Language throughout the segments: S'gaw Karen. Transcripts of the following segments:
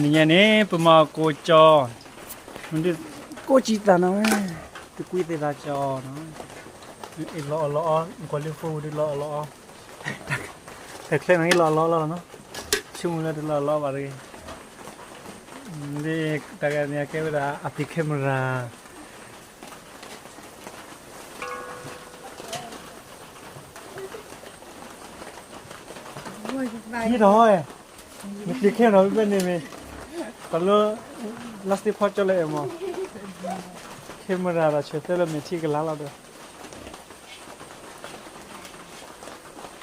နံၤညါန့ၣ် ပမၤကိးကၠီ, ကိးကၠံသးနီၤဝဲ, တကွံသ့ၣ်သးကၠီနီၤ, အလီၤအီလီၤအီ, နကွၢ်လၢဖိဒုးလီၤအီလီၤအီ, တၢ်ချဲနီၤအံၤလီၤအီလီၤအီလီၤနီၤ, ဆိကမိၣ်လၢတလီၤအီလီၤဘၣ်တဂ့ၤ, တၢ်ဂၤန့ၣ်ကဲဝဲဒၣ်အသုး camera ယံာ်ထီၣ်ဟီ, နကျံၤခဲနီၤဖဲန့ၣ်မ့ၢ်, ပှၤလၢ plastic ဖီကၠီလၢအဲၣ်မး, camera ဒီးဆၢသၢလၢမဲာ်ထံကလါလီၤဒီး,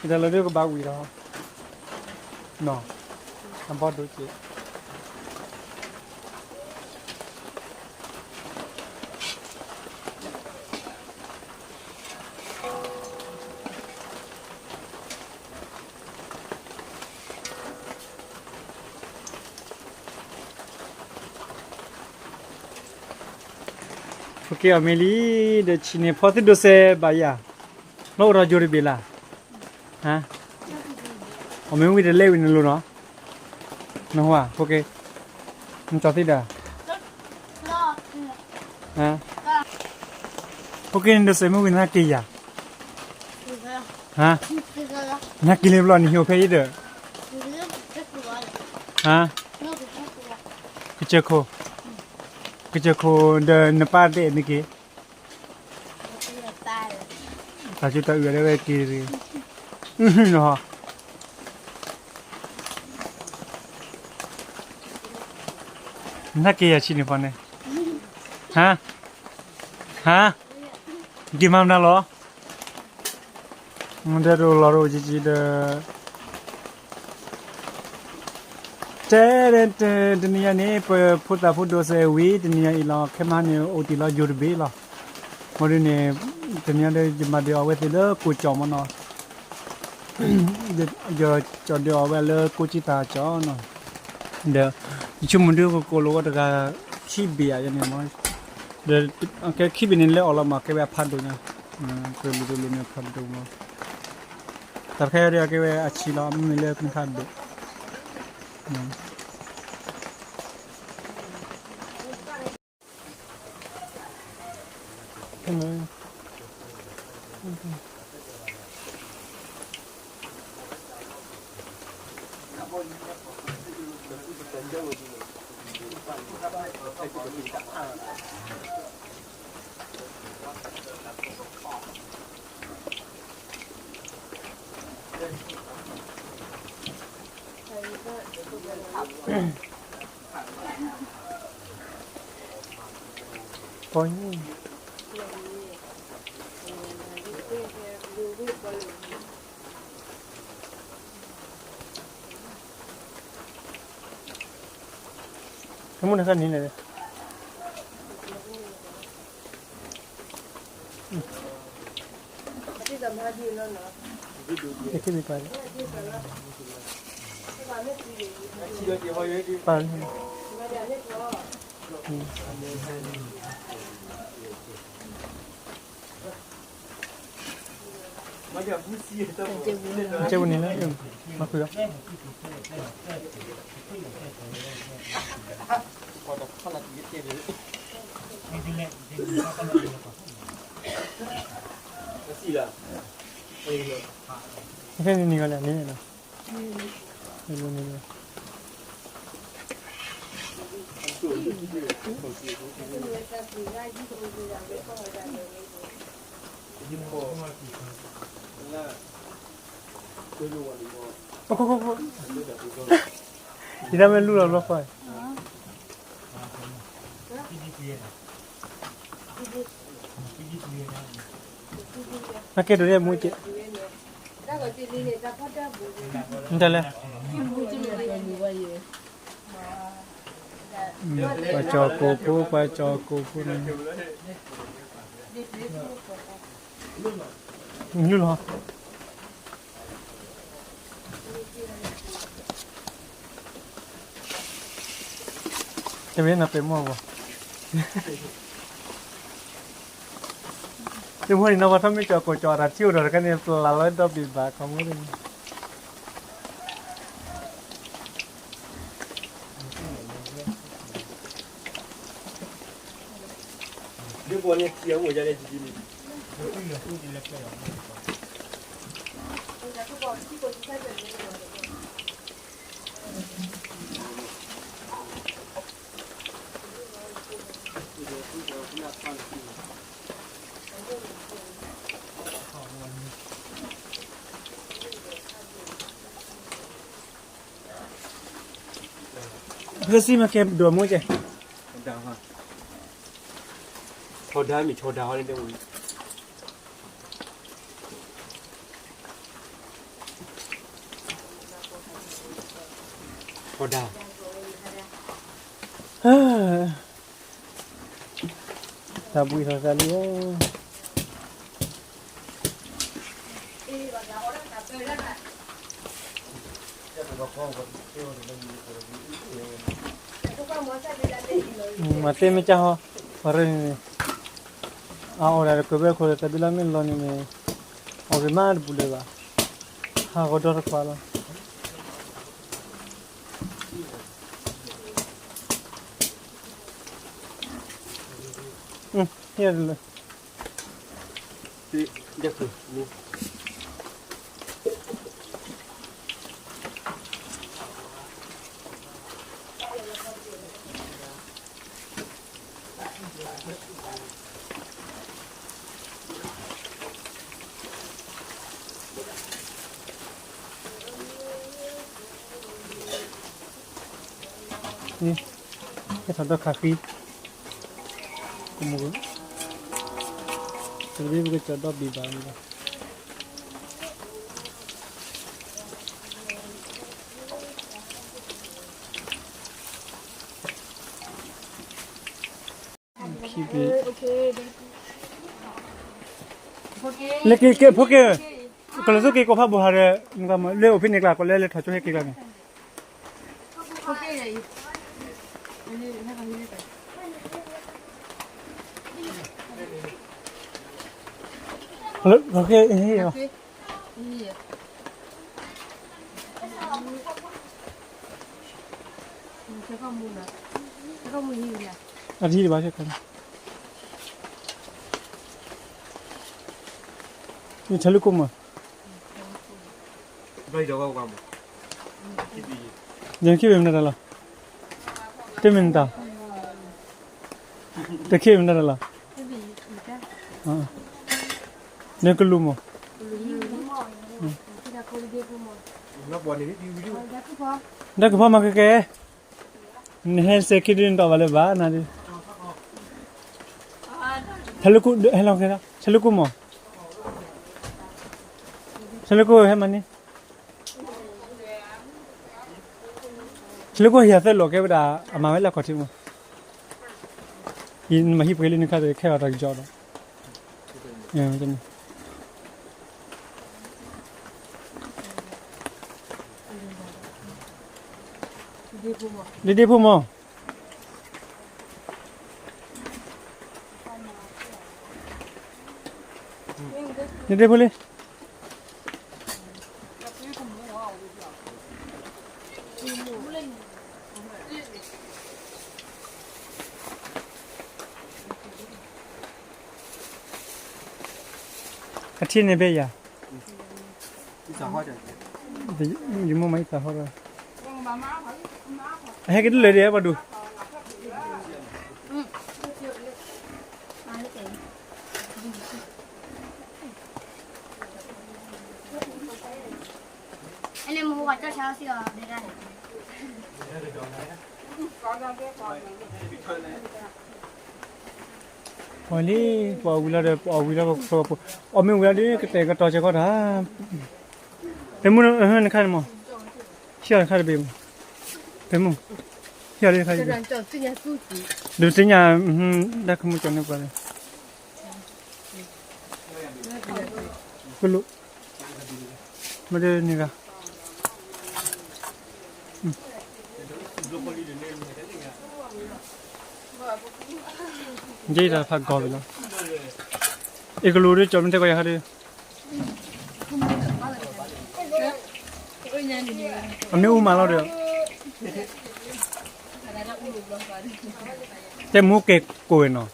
ယတၢ်လၢဒုကဘၣ်ဝံၤဒီး, နီၤ, အဘီဒိက့ၤ ဖိက့ၤအီၤမ့ၢ်လံ, ဒီးဆံးန့ၣ်ဖီသုဒိးစဲးဘၣ်ယၤ, လီၤအိၣ်ဒီးယိၤတဘ့ၣ်လၢ်, အီၣ်မ့ၢ်ဝံၤတလဲၤဝံၤနလိၤနီၤ, နဟါ, ဖိက့ၤ, နကၠီသံဒီး, ဖိက့ၤန့ၣ်ဒိးစဲးမ့ၢ်ဝံၤနက့ၤယၤ, နက့ၤလံဘျီနဟံၣ်အိၣ်ဖဲအံၤဒီး, ကစၢၢ်ခိၣ်, ကစၢၢ်ခိၣ်ဒီးနပၢ်တဲနက့ၤ တၢ်ကၠိတၢ်အုၣ်အဒဲဝဲက့ၤတဂ့ၤ, နဟါ, နက့ၤယၤဆံးန့ၣ်ဖီန့ၣ်, ဟါ, ဟါ, က့ၤမၤမနုၤလီၤ, ဒဲတအိၣ်လီၤတအိၣ်ကံကံဒီး တဲ, တနံၤညါန့ၣ် ပဖိသၣ်ဖိဒိးစဲးဝံၤ တနံၤညါအံၤလီၤ ခဲမဟါန့ၣ် အိၣ်တ့ၢ်လီၤယိၤတဘ့ၣ်လီၤ. မ့ၢ်ဒ်န့ၣ် တနံၤညါဒီး ယမၤဒုးအီၣ်ဝဲသ့ၣ်လၢကိၢ်ကၠီၣ်မနီၤ, ယကၠီၣ်ဒုးအီၣ်ဝဲလၢကိၢ်ကၠံသးကၠီၣ်နီၤ, ဒီး ယဆိကမိၣ်ဒုးကကိးလိာ်ဝဲတဂၤ ခံဘ့ၣ်ယါန့ၣ်မး, ဒီးကဲခံဘ့ၣ်န့ၣ်လၢအီၣ်လီၤမး ကဲဝဲအဖးဒိၣ်ညါ, ကလူၤတလူၤန့ၣ်ဖးဒိၣ်မး, တၢ်တခါအံၤဒီးကဲဝဲအဆံးလီၤ မ့မ့ၢ်လၢမ့ၢ်ဖးဒိၣ် ပီၢ်ယိၣ် မုၢ်နခါန့ၣ်လဲၣ်, ပာ်လီၤ ကဲဝဲန့ၣ်လၢ မၤဖုးလီၤ, ဖဲန့ၣ်န့ၣ်ဂီၤလၢန့ၣ်လီၤ, န့ၣ်လီၤ, ယတၢ်မ့ၢ်လူလီၤဘျီဃီ, နကဲဒိးန့ၣ်မူကဲ, နတလဲၣ်, ပှၤကၠီၤကိၢ်ဖိ ပှၤကၠီၤကိၢ်ဖိန့ၣ်, နလူလီၤ တမ့ၢ်နပဲာ်မီၢ်ဘၣ်, တမ့ၢ်န့ၣ် နပှၤထီၣ်မ့ၢ်ကၠီၤကိၢ်ကၠီၤတၢ်ထံၣ်အိၣ်ဒီးတခါန့ၣ် ပျၢ်လီၤဝဲဒီဘ့ၣ်ဘၣ် ခီမ့ၢ်န့ၣ် ဖဲစံမ့ၢ်ကဲဒိးမူကဲ, ထီဒါမ့ၢ်ထီဒါဟီန့ၣ်တဲဝံၤ, ထီဒါ, တၢ်ဘှံးထီၣ်သးလံဧၢ. မၤသ့မ့ၢ်ကၢ်ဟီ, ပှၤရၢန့ၣ်န့ၣ်, အအီၣ်ဒၣ်တကွဲးဘဲခိၣ်ဒီး တၢ်ဘံလီၤမ့ၢ်လီၤန့ၣ်န့ၣ်, အီၣ်ဂ့ၤမးတပူၤလၢၤဘၣ်, ဟးဂီၤဒီတခွးလီၤ. ဟ့ၣ်လၢ ဟဲထီၣ်ဒီခါဃံ, ကမူ, တရ့ပကကၠီၤဒီဘံၣ်ဘၣ်န့ၣ်လီၤ. လၢက့ၤက့ၤဖိက့ၤ, ကလၢာ်သိက့ၤကိးဖးဘိၣ်ဟးဒီး, လၢအိၣ်ဖဲန့ၣ်ကျါ ကလဲၤလၢထီၣ်ကၠိဟဲက့ၤကျါန့ၣ်, လၢ, အထံၣ်ဘၣ်ဆဲးခါန့ၣ်, ဆဲးလၢကိၣ်မး, ယခံဘ့ၣ်မနုၤတၢ်လီၤ, တမ့ၢ်နတၢ်, တခံဘ့ၣ်မနုၤတၢ်လီၤ, နကလူးမး, ဒီးကဖီမၤကကဲ, နဟဲစဲးခံဒုးနတီၢ်ဘၣ်လၢၤဘၣ်နၤဒုး, ဆဲးလၢကိၣ်, ဟဲလီၤကဲ, ဆဲးလၢကိၣ်မး, ဆဲးလၢကိၣ်ဟဲမၤန့ၢ် ဆဲးလၢကိၣ်ဟံၣ်အသၢလီၢ်ကဲဝဲဒၣ် အမၤဝဲလၢအခီၣ်ထံးမး, နမၤဟံၣ်ပှဲၤလံနခါဒီးခဲအီၤတၢ်ကစီၣ်ဒီး, ဒ့ဒ့ဖိမး, ဒ့ဒ့ဖိလံ အထံၣ်န့ၣ်ဘဲယၤ, ယမိၢ်မၤအံသးဟီဒီး, အဟဲက့ၤဒ်လဲၣ်ဒ်ဟဲပှၤဒိၣ်, ပှၤလံ, ပှၤဝံၤလီၤဒီး ပှၤဝံၤလီၤ, အီၣ်မ့ၢ်ဝံၤလီၤဒီး ကတဲာ်ကတီၤစ့ၢ်ကီးတၢ်, ပမုၢ်နခါန့ၣ်မး, ဟံၣ်အီၤတခါတဘ့ၣ်မး, ပမုၢ်, ဟံၣ်အီၤတခါတဘ့ၣ်, ဒုးသ့ၣ်ညါ, တၢ်ခမူကၠီၤန့ၢ်ပှၤလၢ ကလိၣ်, မ့ၢ်ဒ်န့ၣ်ဂၤ, ယဲအံၤတၢ်ဖးဂီၤဝံၤလီၤ, အ့ၣ်ကလိၣ်ဒ်ကၠီၤမ့ၢ်တဲကီးယၤဟီဒီး, အမ့ၢ်အူမးလီၤဒီး, တဲမူကဲကိးဝဲနီၤ,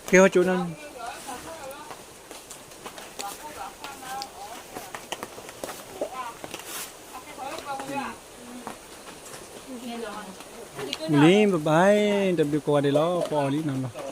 ကဲဟီကၠိနၢ် လံ bye bye တဘျုးကိးဂၤဒဲးလီၤ ပအီၣ်လံနီၤလီၤ